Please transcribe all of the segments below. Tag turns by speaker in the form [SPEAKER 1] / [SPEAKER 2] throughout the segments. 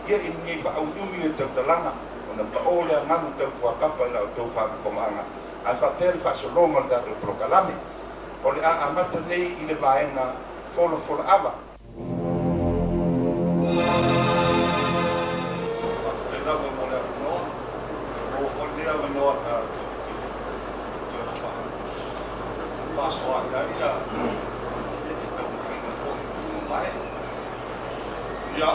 [SPEAKER 1] Ia ina ne i faaumiumi le tautalaga, ona pao lea galu tau fuapapa i la outou faafofogaaga, ae faapea le faasologa o le tatou polokalame. O le a amata nei i le vaega folafolaava.
[SPEAKER 2] Faafetai lava mo le avanoa. Ua maua foi lenei avanoa tatou te toe faasoaai ai le taumafaiga foi ua mavae. Ia,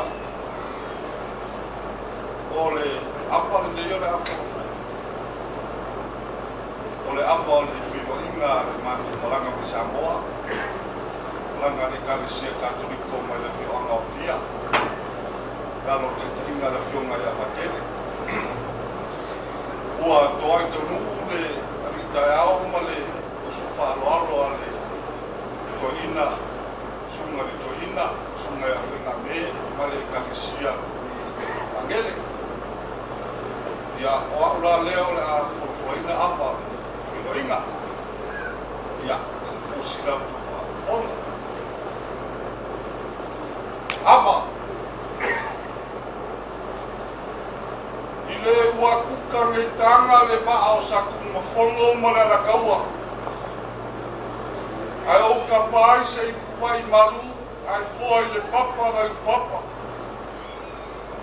[SPEAKER 2] o le ava lenei o le a folafola. O le ava o le feiloaiga a le matou malaga mai Samoa, malaga a le Ekalesia Katoliko mai le afioaga o Apia, i lalo o le taitaiga a le Afioga ia Patele. Ua toai taunuu le alii taeao ma le uso faaaloalo a le Toeaina, Susuga i le Toeaina, Susuga ia Faigame ma le Ekalesia i Magele. Ia, o au la lea o le a folafolaina ava o le feiloaiga. Ia, osi la outou faafofoga. Ava! I le ua kuka nei taga le vaa o Satunumafono ma le Alataua, ae ou tapa ai se ipuvai malu ae foa i le papa nai upapa.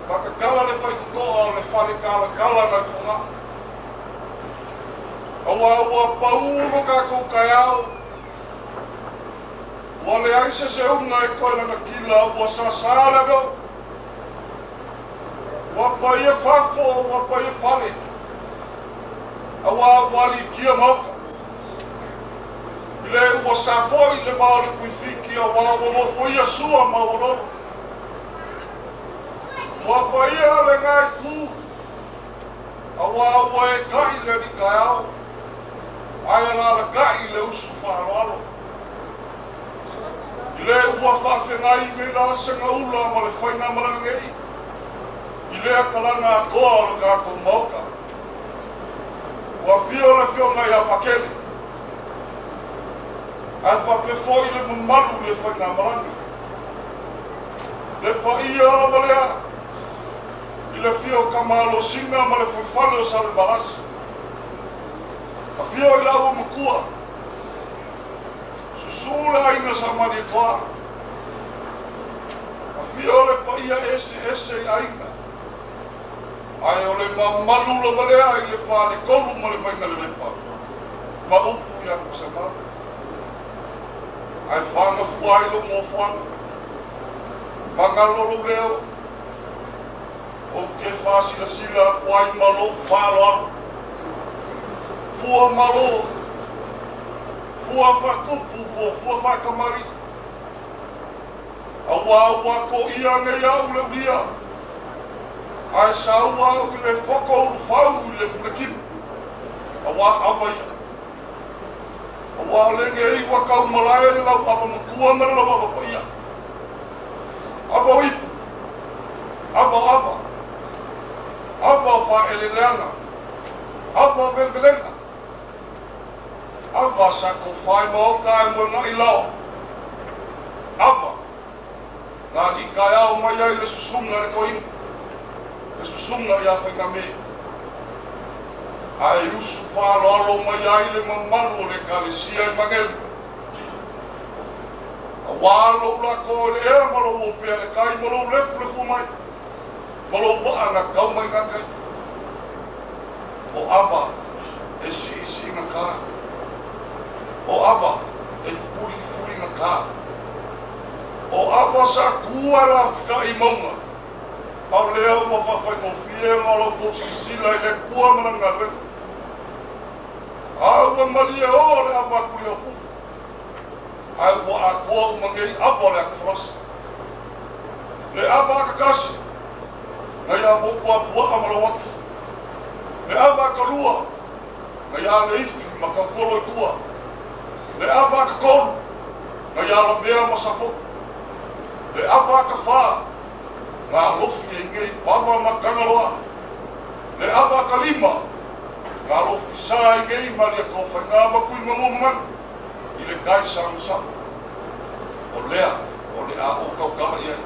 [SPEAKER 2] Fatatala le faitotoa o le fale talatala nai Fogaa. Aua ua pau lo tatou taeao, ua leai se seuga e toe lanakila, ua sasa le aveo. Ua paia fafo, ua paia fale, aua ua aliitia maota. I le ua sa foi le vao o le Tuifiti, aua ua nofoia sua ma ua lolo. Ua paia lena itu, aua ua e taʻi le alii taeao, ae alalatai le usu faaaloalo. I le ua faafeagai nei la segaula ma le faigamalaga nei, i lea talaga atoa o le tatou Maota. Ua afio le Afioga ia Pakele, ae faapea foi le mamalu i le faigamalaga. Le paia lava lea i le afio o Tamalosina ma le Fuifale o Salevalasi. Afio i la ua matua, susu le aiga Sa Malietoa. Afio le paia eseese i aiga, ae o le mamalu lava lea i le Faletolu ma le Vaigalelepa ma upu ia Tuisamau. Ae fagafua ai lou nofoaga, magalo lou leo, ou te faasilasila atu ai ma lou faaaloalo. Fua malo, fua faatupu po o fua faatamalii, auā ua toia nei au le ulia, ae saua au i le poto ulufau i le pulekinu, auā ava ia. Aua o lenei ua taumalae le lau ava matua ma le lau ava paia. Ava o ipu, ava o ava, ava o faaeleeleaga, ava o velevelega, ava sa tofa i maota ae moegaʻi laoa, ava na alii taeao mai ai le susuga i le toeaina, le susuga ia Faigame, ae usu faaaloalo mai ai le mamalu o le Ekalesia i Magelu. Auā lou lako i le ea ma lou opea i le tai ma lou lefulefu mai, ma lou waa na tau mai gatai. O ava e siisiigatā, o ava e fulifuligatā, o ava sa tu ae lafitaʻi i mauga, a o lea ua faafaigofie ona o la outou silasila i le Atua ma Lana galuega. A ua malie o le ava atu i le Aopu, ae ua atoa uma nei ava o le atufolasa. Le ava akakasi, na ia Motuapuaa ma Lauaki. Le ava akalua, na ia Leifi ma Tautolo i tua. Le ava akatolu, na ia Lavea ma Safotu. Le ava akafā, na alofi ai nei Pama ma Tagaloa. Le ava akalima, na alofi sa ai nei Malietoafaiga ma Tuimanuamamanu i le tai samasama. O lea o le a ou tautala i ai.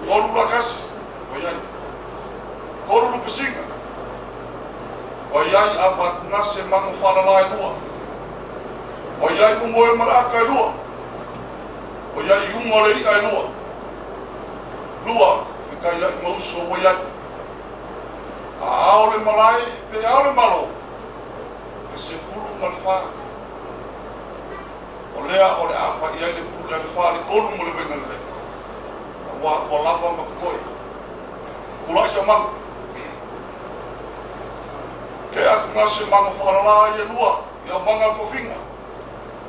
[SPEAKER 2] Tolu la taimi. tasi ua i ai. 3 lupesiga ua i ai ava atugase mago faalalā e 2. Ua i ai umoe ma le aka e 2. Ua i ai iuga o le i'a e 2. 2 fekaia'i ma uso ua i ai. A ao le malae pe ao le Malo, e 14. O lea o le a fai ai le pule a le Faletolu mo le Vaigalelei, auā ua lava ma totoe. Pula'i sau mago. Ke atugase mago faalalā ai e 2 i aumaga o tofiga,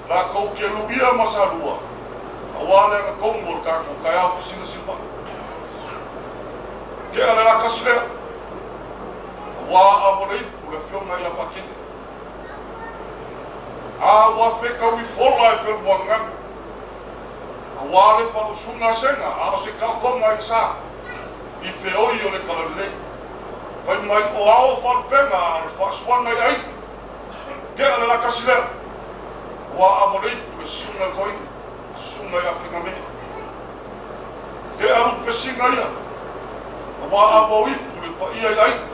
[SPEAKER 2] latou te luia ma Salua, auā le agatonu o le tatou taeao fesilasilafa'i. Ke a le latasi lea, auā ava le ipu le afioga ia Patele. A ua fetaui fola e peluaganu, auā le faalusuga a Sega, a o se taotoga i le sa, i feoi o le talalelei. Fai mai o ao o faalupega a o le faasuaga i aiga. Tea le latasi lea, auā ava le ipu le susuga i le toeaina, le susuga ia Figame. Tea lupesiga ia, auā ava o ipu le paia i aiga.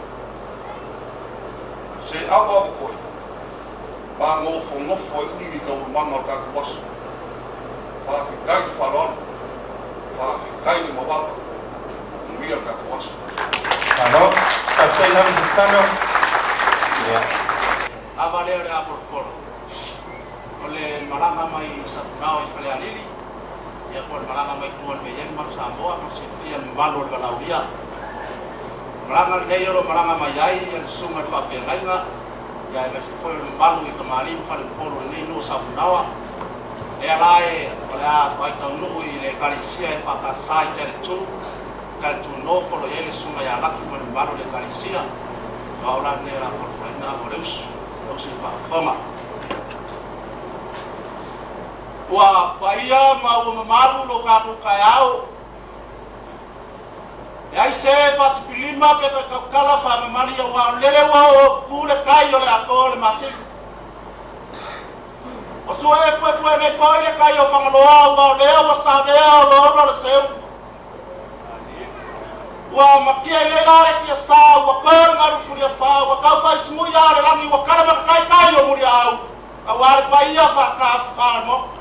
[SPEAKER 2] Se ava o koe, magofonofo e umi taualumaga o le tatou aso. Faafetai le faaaloalo, faafetai le mauava, manuia le tatou aso.
[SPEAKER 1] Malo, faafetai lava Stefano. Ia.
[SPEAKER 3] Ava lea o le a folofolo o le malaga mai Sapunao i Falealili, ia po o le malaga mai tua i le mea e i ai le mamalu Samoa mo le silafia le mamalu o le valaaulia. O le malaga lenei o lo o malaga mai ai le susuga i le faafeagaiga, ia aemaise foi o le mamalu i tamalii ma faleupolu o lenei nuu o Sapunaoa. Lea la e o le a toai taunuu i le Ekalesia EFKS i Tele 2, Tele 2 North o lo o i ai le susuga ia Laki ma le mamalu o le Ekalesia. O au la lenei o le a folafolaina ava o le usu, le usu i faafofoga. Ua paia ma ua mamalu lo tatou taeao. Leai se faasipilima pe toe tautala faamamali auā o lele ua oo tutu le tai o le atoa o le masina. O sua e fuefue nei foi le tai o Fagaloa auā o lea ua savea oloola o le seu. Ua matia i nei la le tiasa ua to le galu fuliafa ua tau faisumuia o le lagi ua tala makataitai o Muliaau auā le paia faatafafa o le Maota.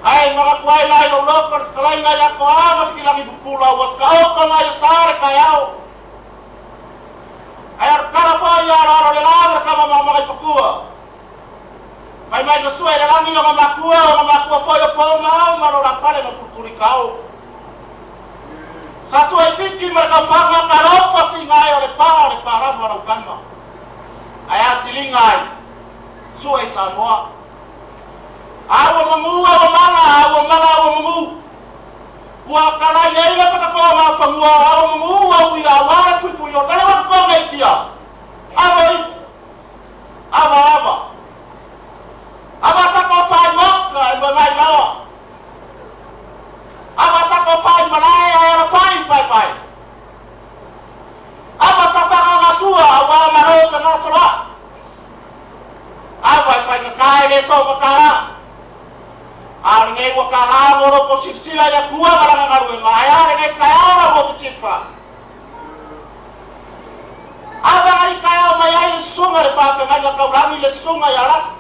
[SPEAKER 3] Ae manatu ai la i lou loto le fetalaiga ia Toa ma Fitilangi Pupula ua sakaoto mai e sa le taeao. Ae alutala foi ia aloalo le la ma le tama magamagaifatua. Fai mai na sue i le lagi o na matua, o na matua foi o pou ma ao ma lo la fale na kulikulikao. Sa sue i Fiti ma le taufaga talofa siga ai o le pa o le pa lava lau tama. Ae a siliga ai, sue i Samoa. A ua mamu a ua mala, a ua mala a ua mamu. Ua talai ai le whakatoa ngā whanua o awa mamu au i a wā le fuifui o lele whakatoa ngei tia. Ava i, ava ava. Ava sa ko whai moka e moe ngai lawa. Ava sa ko whai malae ai ala whai pai pai. Ava sa whanga ngā sua a wā maro ka ngā soloa. Ava e whai ngā e le so ngā rā. A o lenei ua kalā mo lo tou silasila i le Atua ma lana galuega, ae a lenei taeao lau o Fitipa. A vagali taeao mai ai le susuga i le faafeagaiga taulagi le susuga ia Laki,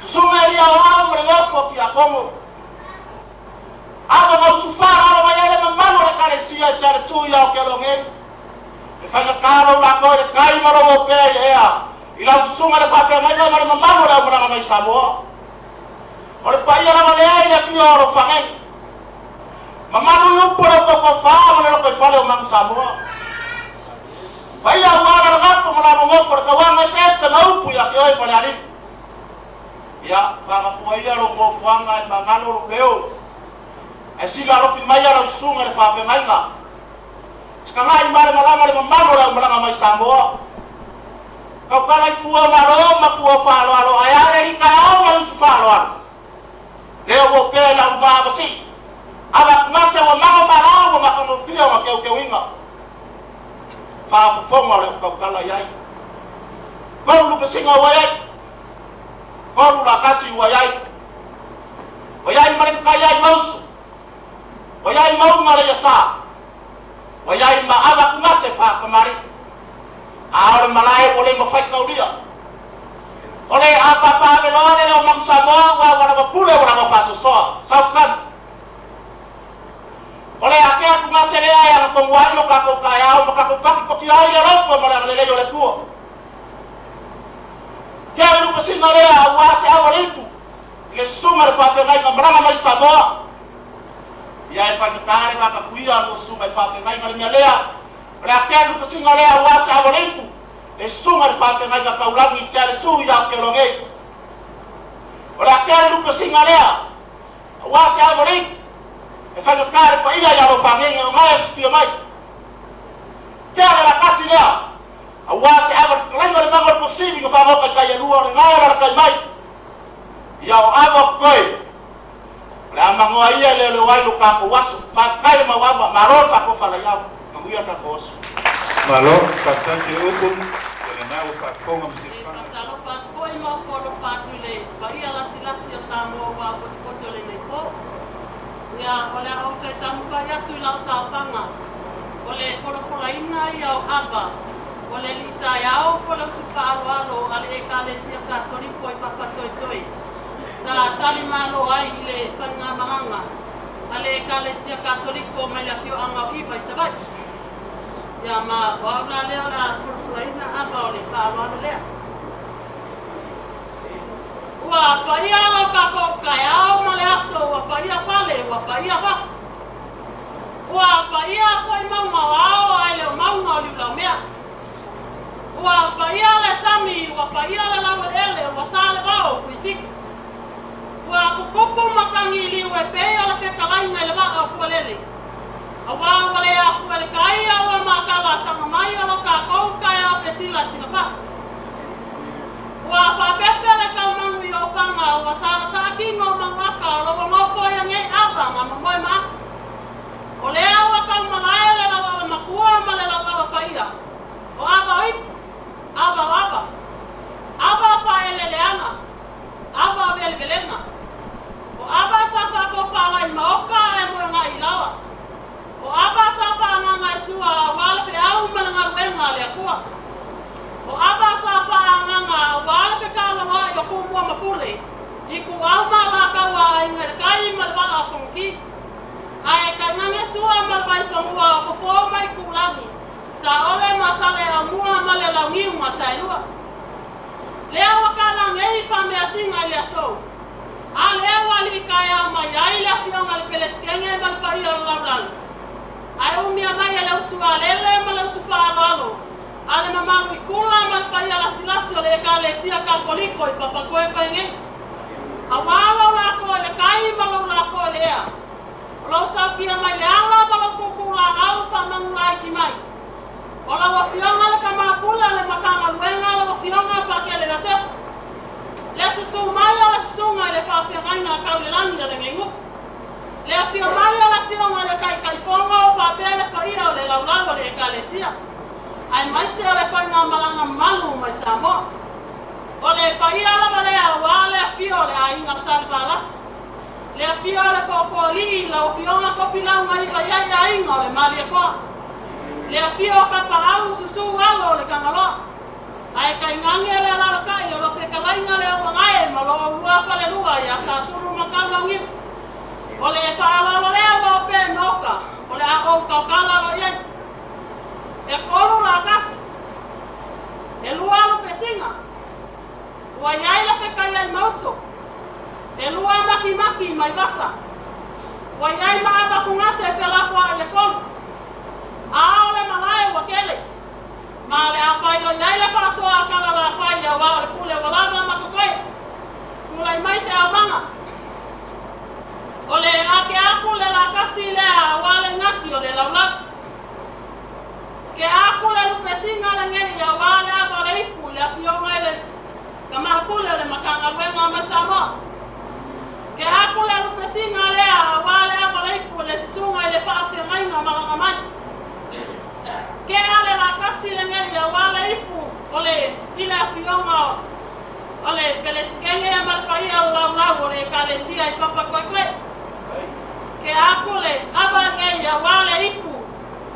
[SPEAKER 3] susuga i lia o ao ma le nofo a Tiakono. A vaga usu faalalo mai ai le mamalu o le Ekalesia i Taletu i Aotearoa nei, e faigata lou latou i le tai ma lou opea i le ea i lau susuga i le faafeagaiga ma le mamalu o le aumalaga mai Samoa. O le paia lava lea i le afio o Alofagega. Mamalu i upu o le utautaufa ma le lotoifale o Manu Samoa. Paia aua Lalogafo ma Lalogofo le tauaga eseese ma upu ia te oe Falealili. Ia, faagafua ia lou nofoaga e magalo lou leo. Ae sila alofi mai a lau susuga i le faafeagaiga. Sikagai ma le malaga le mamalu o le aumalaga mai Samoa. Tautala i fua o Malo ma fua o faaaloalo ae a le alii taeao ma le usu faaaloalo. Lea ua opea i lau va vasii. Ava atugase ua mago faalao ua matagofie ona teuteuina. Faafofoga o le tautala i ai. Tolu lupesiga ua i ai. Tolu la tasi ua i ai. Ua i ai ma le fekai ai mausu. Ua i ai mauga o le iasa, ua i ai ma ava atugase faa-kamali'i, a o le malae ua le mafai taulia. O le apaapa-aveloa le leo manu Samoa aua ua lava pule ua lava faasoasoa. South Sudan. O le ake atugase lea e agatonu ai lo tatou taeao ma tatou pakipakia ai le alofa ma le agalelei o le Atua. Kea le lupasiga lea aua se au a le ipu i le susuga i le faafeagaiga malaga mai Samoa. Ia e faigata le vatapuia a lua susuga i faafeagaiga le mea lea, o le ake le lupasiga lea aua se au a le ipu le susuga i le faafeagaiga taulagi i Tialetu i Aotearoa nei. O le ake le lupasiga lea aua se au a le ipu e faigata le paia ia Lofagege o gae afifio mai. Kea le lakasi lea Aua se ava le fetalaiga o le maga o le Kosili na faagaoka i tai e lua o le gae o lalatai mai ia o ava o totoe. O le a magoa ia e leoleo ai lo tatou aso. Faafetai le mau ava, malo le faatofa laiau. Manuia le tatou aso.
[SPEAKER 1] Malo, faafetai te upu, ia lena ua faafofoga ma
[SPEAKER 4] E
[SPEAKER 1] silafaga.
[SPEAKER 4] faatalofa atu foi ma ofo alofa atu i le paia lasilasi o Samoa ua potopoto i lenei po. Ia, o le a ou toe taumafai atu i lau saofaga. O le polapolaina ia o ava, o le alii taeao po o le usu faaaloalo a le Ekalesia Katoliko i Papatoetoe, sa tali malo ai i le faigamalaga a le Ekalesia Katoliko mai le afioaga o Iva i Savaii. Ia, ma o au la lea o le a polapolaina ava o le faaaloalo lea. Ua paia lau tatou taeao ma le aso, ua paia fale, ua paia fafo. Ua paia foi mauga o ao ae le o mauga o Liulaumea. Ua paia le sami, ua paia le laueleele, ua sa le vao o Tuifiti. Ua pupupu matagi i liu e pei o le fetalaiga i le vaa o Pualele. Aua ua le afua le tai a ua matala saga mai o lo tatou taeao pesila sila paʻa. Ua faapepe le taumanu i Ofaga, ua saasaa kino o Manuaka, o lo ua nofoia nei ava ma momoe ma ata. O lea ua taumalae le lauava matua ma le lauava paia, o ava o ipu, ava o ava, ava o faaeleeleaga, ava o velevelega. O ava sa faatofalai i maoka ae moegaʻi i laoa. O ava sa faaagaga e sua aua le feau ma le galuega a le Atua. O ava sa faaagaga aua le fekalaoaʻi o Tumua ma Pule i ituau ma Alataua aiga i le tai ma le vaa o Fonoti. Ae tainane sua ma le vaifanua o Fofo ma Itulagi, Saole ma Saleaaumua ma le Launiu ma Saelua. Lea ua tala nei faameasina i le aso. A lea ua alii taeao mai ai le afioga i le Pelesitene ma le paia o le lalolagi. Ae umia mai e le usu alele ma le usu faaaloalo a le mamalu i kula ma le paia lasilasi o le Ekalesia Katoliko i Papatoetoe nei. Auā lou lako i le tai ma lou lako i le ea. O lou sautia mai le ala ma lou tūtū lāʻau faamanulaiti mai. O lau Afioga le Tama Pule o le Matagaluega, lau Afioga Pakele Iosefa. Le susu mai o le susuga i le faafeagaiga tau le lagi o lenei nuu. Le afio mai o le Afioga i le Taitaifono faapea le paia o le laulau o le Ekalesia, aemaise o le faigamalaga mamalu mai Samoa. O le paia lava lea aua le afio o le aiga Salevalasi. Le afio o le Tootooalii, lau Afioga Tofilau Iva i ai aiga o le Malietoa. Le afio o Tapaau, susu alo o le Tagaloa. Ae tainane le alalatai o lo fetalaiga le Auagae ma lo oulua falelua ia Sasulu ma Taulauniu. O le faaaloalo lea ua opea i Maota, o le a ou tautala loa i ai. E tolu latasi, e lua lupesiga, ua i ai le fetaiai mauso, e lua makimaki mai vasa, ua i ai ma avatugase felafoaʻi e tolu, a o le malae ua tele. Ma o le a faailoa i ai le faasoa a Kalalafai aua o le pule ua lava ma totoe. Tulai mai se aumaga. O le ake aku le latasi lea aua le gati o le laulau. Ke aku le lupesiga lenei aua le ava o le ipu i le afioga i le Tama Pule o le Matagaluega mai Samoa. Ke aku le lupesiga lea aua le ava o le ipu i le susuga i le faafeagaiga malaga mai. Ke ale latasi lenei aua le ipu o le i le afioga o le Pelesitene ma le paia o le laulau o le Ekalesia i Papatoetoe. Ke aku le ava lenei aua le ipu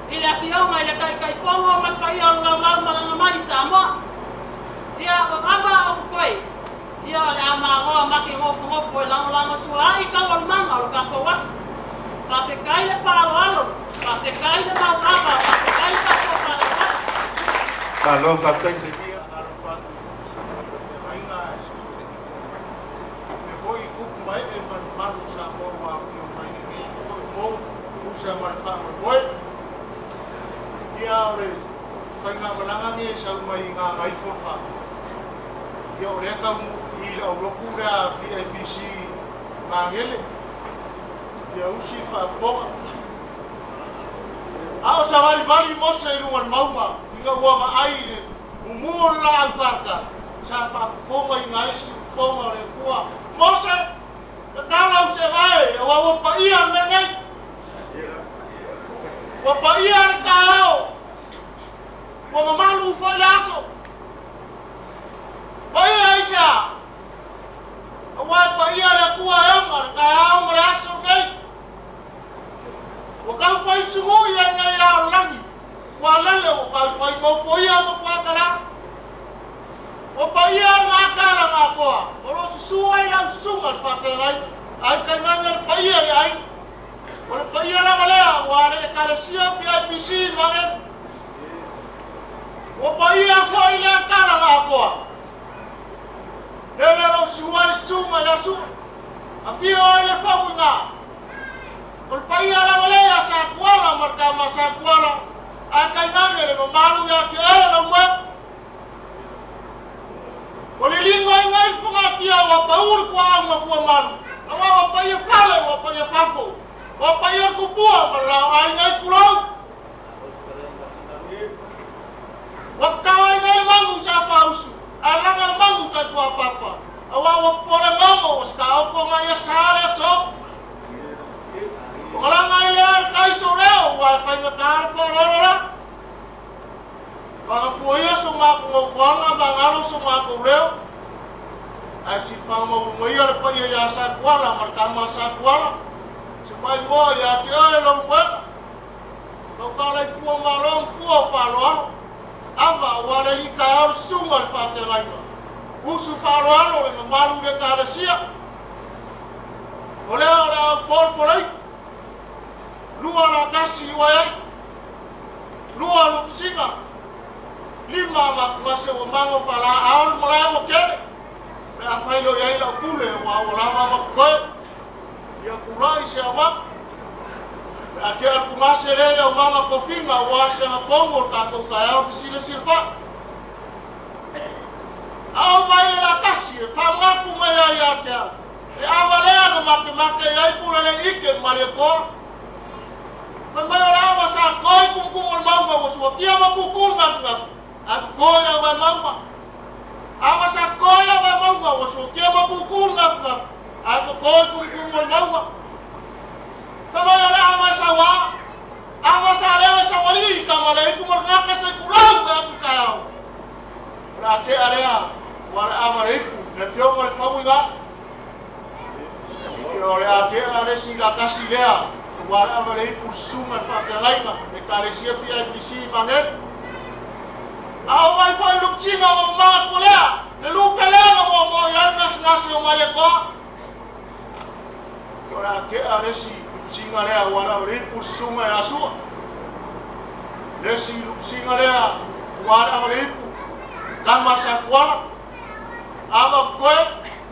[SPEAKER 4] i le Afioga i le Taitaifono ma le paia o le laulau malaga mai i Samoa. Ia, o ava o koe, ia o le a magoa maki nofonofo e lagolago sua ai taualumaga o le tatou aso. Faafetai le faaaloalo, faafetai le mau ava, faafetai le faasoa faalauala.
[SPEAKER 1] Malo faafetai Selia.
[SPEAKER 5] Alofa atu i le feagaiga ae faapea foi i tupu ma ee ma le mamalu o Samoa ua afio mai lenei foi po tusa ma le faamoemoe. Ia o le faigamalaga nei e sau mai i Gagaifo le faa. Ia o lea taunuu i i le aulotu lea a PIPC Magele ia usi le faafofoga. A o savalivali Mose i luga o le mauga ina ua vaai i le mumu o le laau talatala, sa faafofogaina ai le siufofoga o le Atua, Mose, tatala au segae, aua ua paia le mea nei. Ua paia le taeao, ua mamalu foi le aso. Paia aisea? Aua e paia le Atua e ona le taeao ma le aso lenei. Ua taufai sugui ai nei ao o le lagi, ua lele ua taufai nofoia ma puakala. Ua paia le gatalaga atoa, o lo o susu ai lau susuga i le faafeagaiga, ae tainane le paia i aiga. O le paia lava lea ua le Ekalesia PIPC Magele. Ua paia foi lea talaga atoa. Lele o lo o susu ai le susuga i le Asuga. Afio ai le Fauiga. O le paia lava lea ia Satuala ma le tama Satuala, ae tainane le mamalu ia te oe Laumoe. Ua liligo ai nai le fagatia ua pau le tuaau ma Fuamalu, aua ua paia fale ua paia fafo, ua paia le tupua ma le laoaiga i tulou. Ua tatao ai nei le magu sa faausu, ae laga le magu sa tuapapa, aua ua popole gogo ua sitaopo ngai ia sa le aso. Ua laga ai lea le taiso leo ua e faigata le faaaloalo la. Fagafua ia so matou nofoaga ma galo so matou leo, ae sili fagamauina ia le paia ia Satuala ma le tama a Satuala, se maimoa ia te oe lou moega. Lau talaifua malo ma fua o faaaloalo, ava aua le alii taeao le susuga i le faafeagaiga, usu faaaloalo le mamalu i le Ekalesia. O lea o le a ou folafolaiku, lua la tasi iu ai ai, lua lupisiga, lima matugase ua mago faalaau le malae ua tele, pe afai loa i ai lau pule aua ua lava ma totoe. Ia tulai se aumaga. Pe a tea le tugase lea i aumaga tofiga aua se agatonu o le tatou taeao fesilasila faa. A o vai le latasi e faamanatu mai ai ia te au, le ava lea na matemate i ai pule le ike ma Malietoa. Fai mai o le ava sa toi tumutumu o le mauga ua suatia ma tutu le galugalu, ae totoe le ava e mauga. Ava sa toi le ava e mauga ua suatia ma tutu le galugalu, ae totoe tumutumu o le mauga. Fai mai o le ava e sauā, ava sa leo e saualii i tama le ipu ma le gata se itulau e atu i taeao. O le a tea lea, ua le ava le ipu, le afioga i le fauiga. Ia o le a tea le isi latasi lea, ua le ava le ipu le susuga i le faafeagaiga, le Ekalesia PIPC i Magele. A o ai foi le lupisiga ua umaga atu lea, le lupe lea na muamua i ai le gasegase o Malietoa. Ia o le a tea le isi lupisiga lea, ua le ava le ipu le susuga ia Sua. Le isi lupisiga lea, ua le ava le ipu, tama Satuala. Ava koe,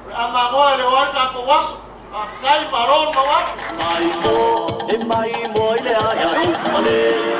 [SPEAKER 5] o le a magoa e leo ai le tatou aso. Faafetai, malo le mau atu.
[SPEAKER 6] E mai moa i le ae atu male.